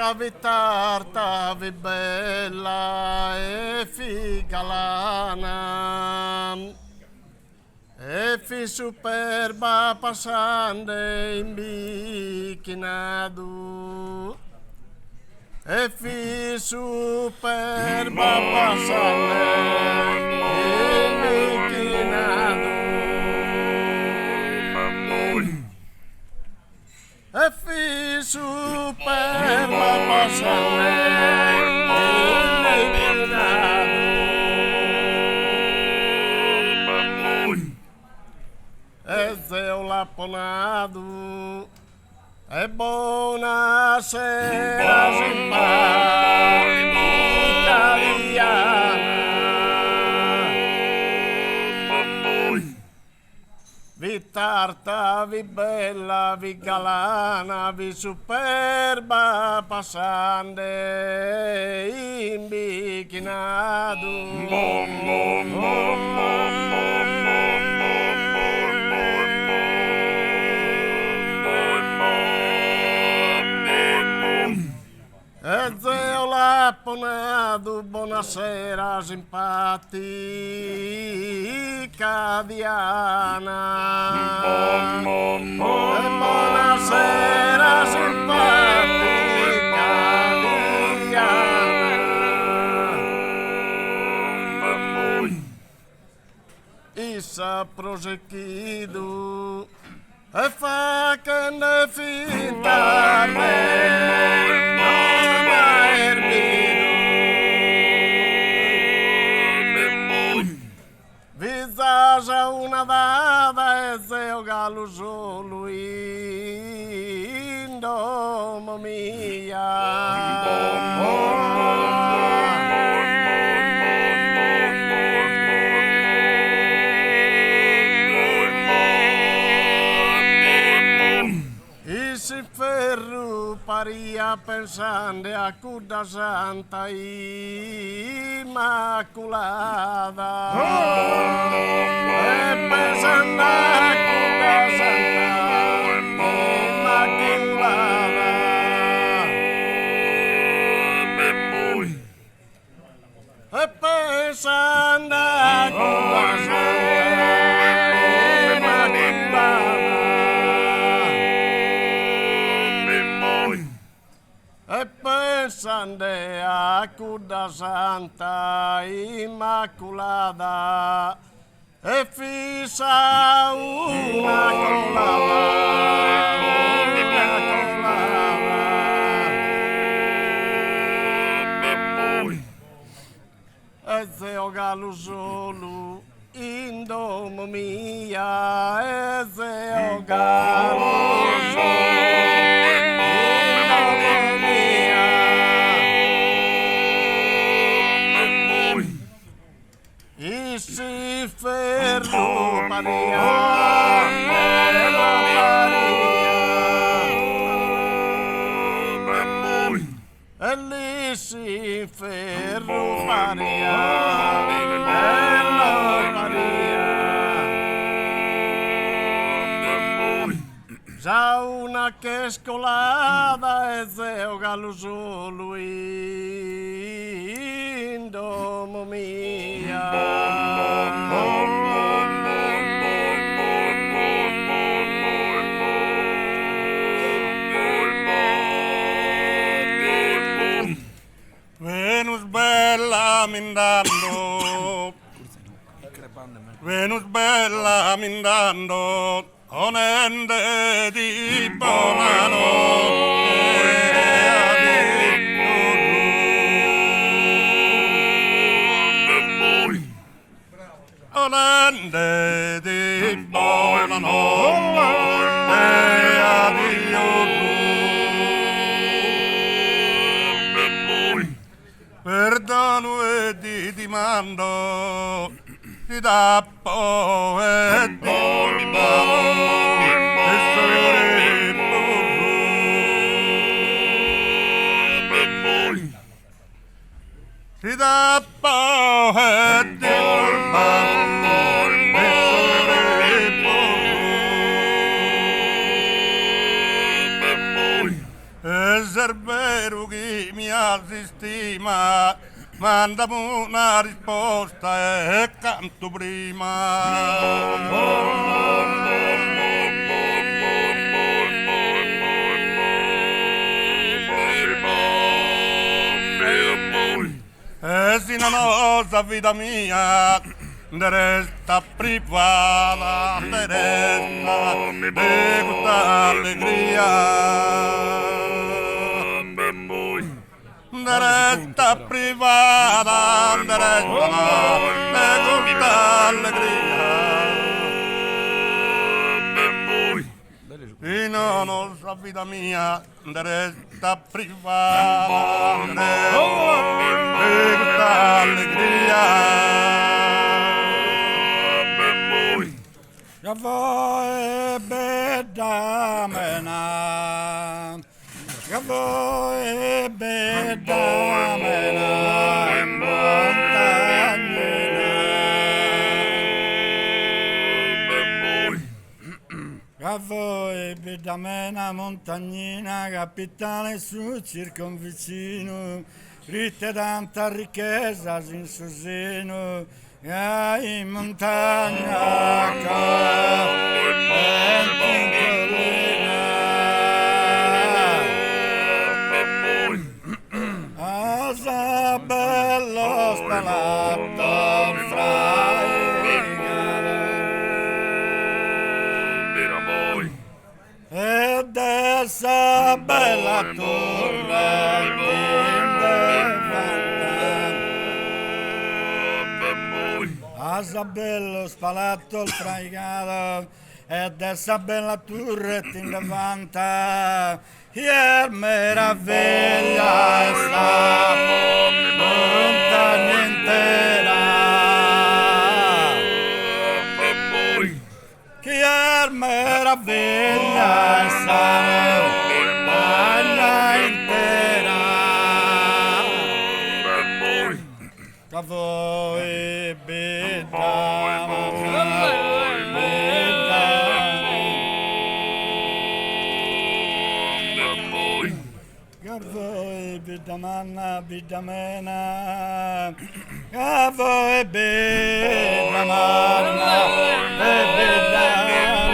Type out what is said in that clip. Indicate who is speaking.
Speaker 1: Ca fit arta, fit bella e fit galana. E fit superba passande in bichinadu. E fit superba passande in bichinadu. E fit superba passande in bichinadu. E zeo l'apo nadu E bona sera simpatica Diana Fit arta, fit bella, fit galana, fit superba passande in bichinadu. E zeo l'apo nadu bonasera simpatica Diana E bonasera simpatica Diana Issa at prosighidu e faghende finta de non aer bidu. Finzas a una data e zeo galu solu in domo mia. In s'inferru paria pensande a cudda santa Immaculada E pensande a cudda santa Immaculada E pensande a cudda santa Immaculada E pensande a cudda Santa Immaculada E fit sa una colada una colada. E zeo galu solu in domo mia e zeo galu solu in domo mia. In s'infernu paria e paria. E in s'inferru paria e lo paria. Sa una ch'est colada e zeo galu solu in domo mia.
Speaker 2: Venus bella mi nd'ando Venus bella mi nd'ando 'onende ti bona notte 'Onende ti bona notte e adiosu. Perdonu e ti dimando si t'apo e su riposu. Si t'apo e turbadu in su riposu. E s'est beru chi mi as istima, mandami una risposta e cantu prima. E si nono sa vida mia nde restat privada, nde restat de custa allegria. Nde restat privada, nde restat de custa allegria. Si nono sa vida mia nde restat privada, nde restat de custa allegria.
Speaker 3: Gavoi bidda mena, Gavoi bidda mena in montagnina. Gavoi bidda mena montagnina, capitale su circonvicinu, prite tanta ricchesa as in su sinu, ca in montagna comente in collina. As bellos palatos fraigados. E de sa bella turre ti nde vantas. As bellos palatos fraigados e de sa bella turre ti nde vantas. Chi est meraviglia 'e sa montagna intera. Chi est meraviglia 'e sa montagna intera. Gavoi bidda Gavoi bidda manna bidda mena Gavoi bidda manna e bidda mena.